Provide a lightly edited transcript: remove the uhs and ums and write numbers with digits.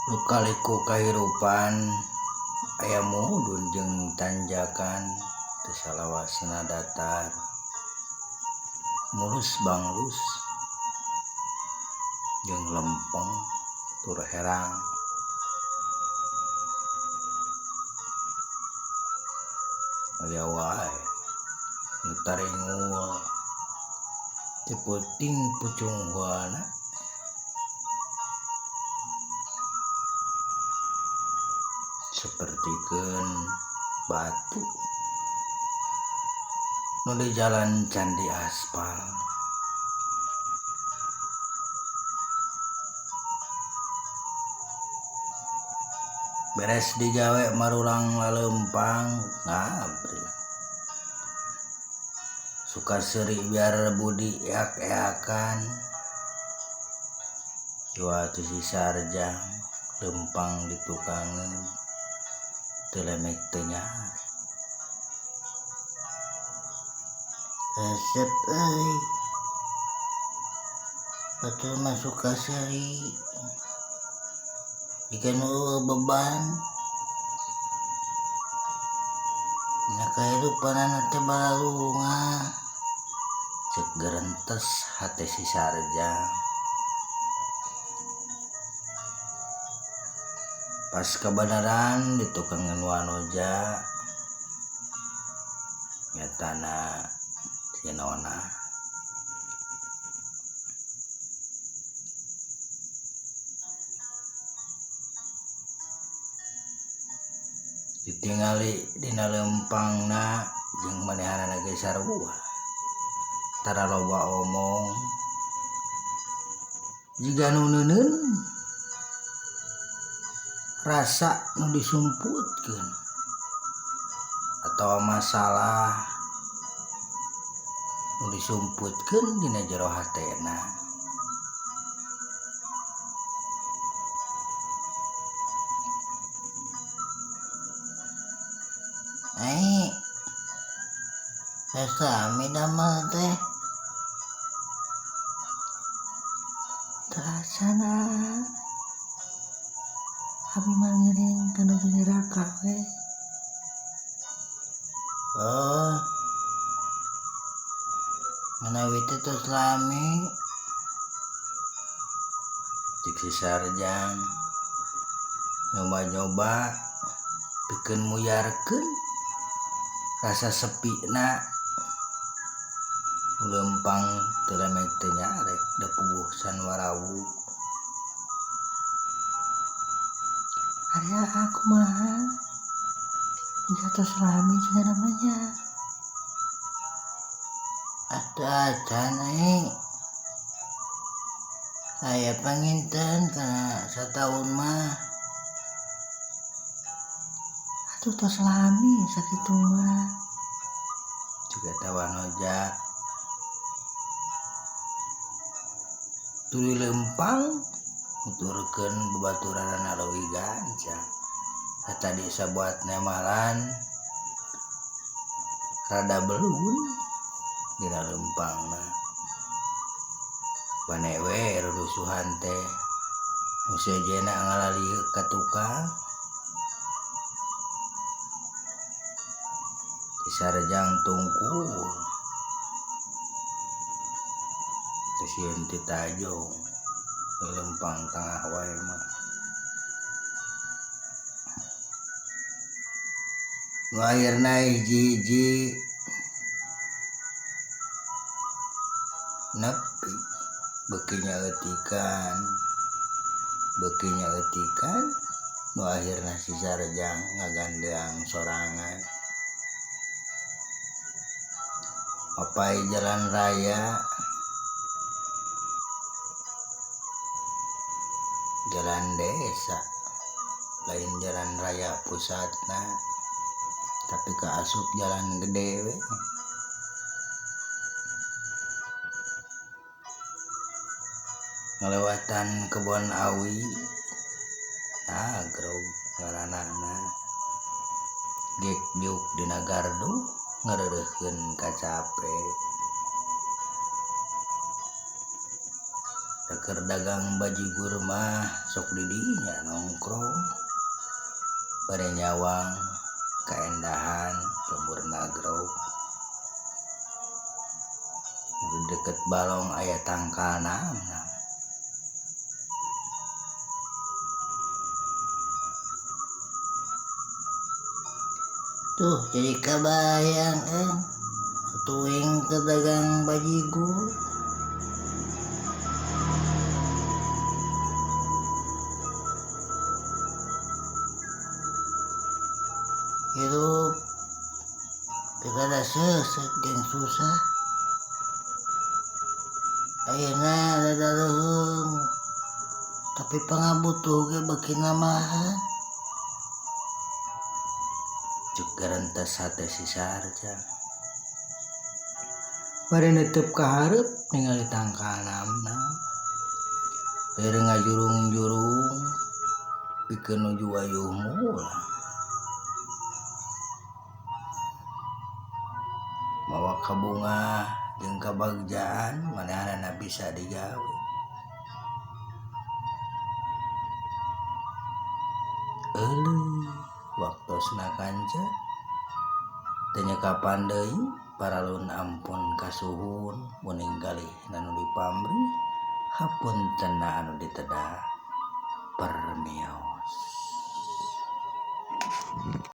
Lika-liku kahirupan aya mudun jeung tanjakan teu salawasna datar mulus banglus jeung lempeng tur herang. Aya wae nu taringul teu peuting pucunghuana. Sapertikeun batu nu di jalan can diaspal. Beres digawe marulang laleumpang ngabri. Suka seuri biar budi eak-eakan. Jual ti si Sarjang leumpang ditukangeun. Teu lemek teu nyarek. Resep euy. Batur mah suka seuri. Jika nu eueuh beban. Dina kahirupanana teh bararungah. Ceuk gerentes hate si Sarjang. Pas kabeneran ditukangeun wanoja nyatana si Nona. Ditingali dina leumpangna jeung manehanana ge sarua. Tara loba omong jiga nu neuneun rasa nu disumputkeun atawa masalah nu disumputkeun dina jero hatena. Ai sasami damel teh. Teu acana. Abi mah ngiring ka nu nyeraka we. Oh. Manawi teh tos lami. Cik si Sarjang nyoba-nyoba pikeun muyarkeun rasa sepina leumpang teu lemek teu nyarek da puguh san warawu. Ari aku mah jika tos lami juga namanya. Atuh acan euy. Aya panginten kana sataun mah. Atuh tos lami sakitu mah. Juga wanoja. Tuluy leumpang nuturkeun babaturanna leuwih gancang. Tadi sabuat nemalan rada belun dina leumpangna. Bane we rurusuhan teh nu sejenna ngalali ka tukang. Si Sarjang tungkul. Teu sieun ti tajong leumpang tengah wae mah. Nu akhirna hiji-hiji nepi beuki nyaeutikan, beuki nyaeutikan nu akhirna si Sarjang ngagandeang sorangan. Mapai jalan raya, jalan desa, lain jalan raya pusatna, tapi kaasup jalan gede we. Ngalewatan kebon awi, agrog ngaranana, gekjuk dina gardu ngareureuhkeun kacape. Da keur dagang bajigur mah sok di dinya nongkrong bari nyawang kaendahan lembur Nagrog. Di deket balong aya tangkal namnam. Tuh jadi kabayang atuing ke dagang bajigur. Hirup kita ada sesek jeung susah. Ayeuna rada leuheung tapi pangabutuh ge beuki namahan. Cuk garentes hate si Sarjang. Bari netep ka hareup ningali tangkal namnam. Lir ngajurung-jurung pikeun nuju wayuh mulang. Mawa kabungah jeung kabagjaan manehanana bisa digawe. Euleuh waktosna kanca teu nyekapan deui paralun ampun kasuhun muning galih nu dipamrih hapuntenna anu diteda. Permios.